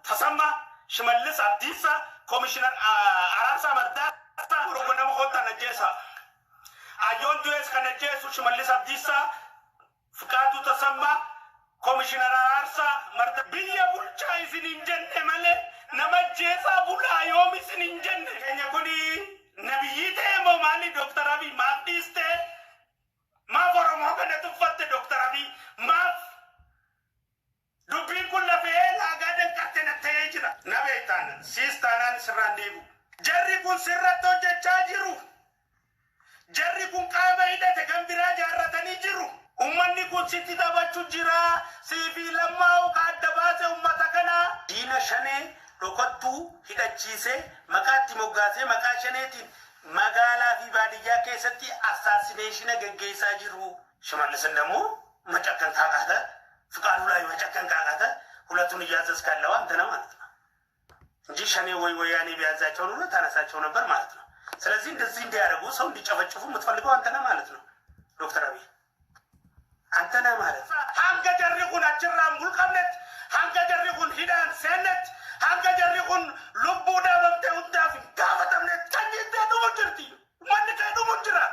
Tasammaa, Shimallis Abdiisaa, Komishinar Araarsaa Mardaasaa, Oromoo nama kottaan ajjeesaa. Ayyoon du'ees kan ajjeesu Shimallis Abdiisaa, Fiqaaduu Tasammaa, Komishinar Araarsaa Marda. Biyya bulchaa isin hin jenne malee nama ajjeesaa bulaa yoom isin hin jenne. Keenya kuni nabiyyii ta'e moo maali? Dooktar Abiy, maaf dhiiste? Maaf Oromoo kana tuffatte, Dooktar Abiy? Maaf dubbiin kun lafee laagaa danqarte na ta'ee jira? Na beektaan siis taanaan sirraan deebi'u. Jarri kun sirratti hojjechaa jiru. Jarri kun qaama hidhate kan biraa jaarratanii jiru. Ummanni kun sitti taphachuu jira. Siifi Lammaa'u ka adda baase ummata kana. Diina Shanee dhokattuu hidhachiisee, maqaatti moggaasee, maqaa Shaneetiin magaalaa fi baadiyyaa keessatti assassination geggeessaa jiru. ሽመልስን ደግሞ መጨከን ካቃተ፣ ፍቃዱ ላይ መጨከን ካቃተ፣ ሁለቱን እያዘዝክ ያለው አንተ ነህ ማለት ነው እንጂ ሸኔ ወይ ወያኔ ቢያዛቸው ኑሮ ታነሳቸው ነበር ማለት ነው። ስለዚህ እንደዚህ እንዲያደርጉ፣ ሰው እንዲጨፈጭፉ የምትፈልገው አንተ ነህ ማለት ነው። ዶክተር አብይ፣ አንተ ነህ ማለት ነው። Hanga jarri kun achirraa hin mulqamnetti, hanga jarri kun hidhaan seennetti, hanga jarri kun lubbuu dhaabamtee hundaaf hin gaafatamnetti kan jettee dhumu jirti. Uummanni kee dhumu jira.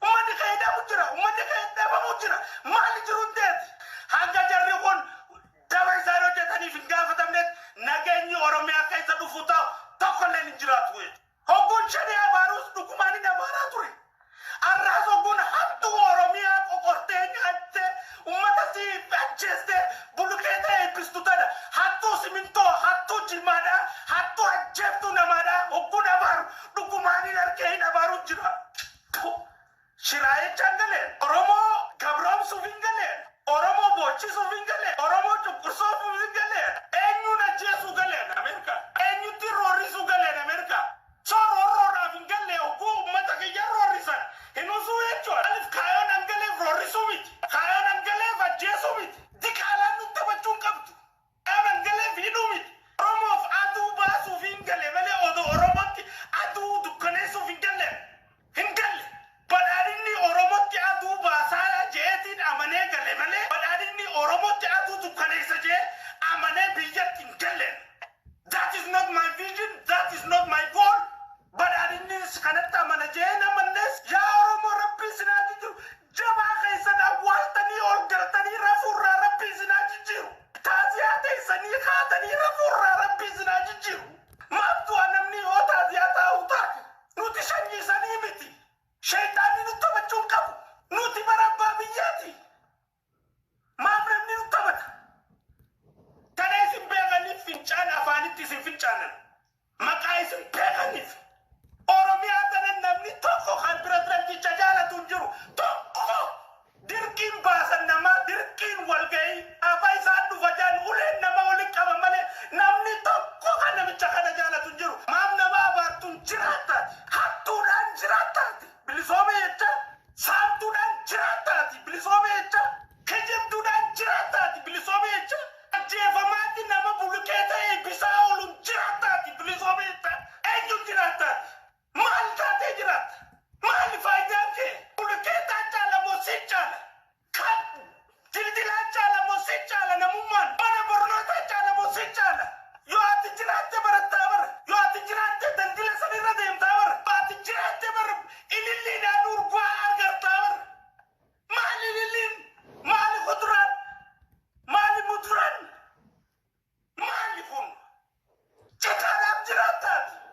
Uummanni kee hidhamu jira. Uummanni kee dhabamu jira. Maali jiru teeti? Hanga jarri kun daba isaan hojjetaniif hin gaafatamnetti nageenyi Oromiyaa keessa dhufu ta'u tokkolleen hin jiraatu. Hogguun Shanee abaaruus dhugumaan hin abaaraa ture. Arraas hogguun hattuu Oromiyaa qoqortee nyaattee, uummata si ajjeestee bulukeeta eebbistu tana, hattuu simintoo, hattuu jimaadhaa, hattuu ajjeeftuu namaadhaa hogguun abaaru dhugumaan hin harkee hin abaaru jira. Shiraa jechaan galeen Oromoo gabroomsuuf hin galeen, Oromoo boochisuuf hin galeen, Oromoo cunqursuuf hin galeen. Eenyuun ajjeesuu galeen Ameerikaa? Eenyutti roorrisuu galeen Ameerikaa? So roorroodhaaf hin galle. Hogguu uummata kiyya roorrisan hin usuu jechuudha. Alif kaayoon angaleef roorrisuu miti. Kaayoon angaleef ajjeesuu miti. Diqaalaan nu taphachuu hin qabdu. Kaayoon angaleef hidhuu miti. Oromoof aduu baasuuf hin galle malee odoo Oromootti aduu dukkaneessuuf hin galle. Hin galle. Badhaadhinni Oromootti aduu baasaa jeetiin amanee gale malee badhaadhinni Oromootti aduu dukkaneessa jee amanee biyyatti hin galle.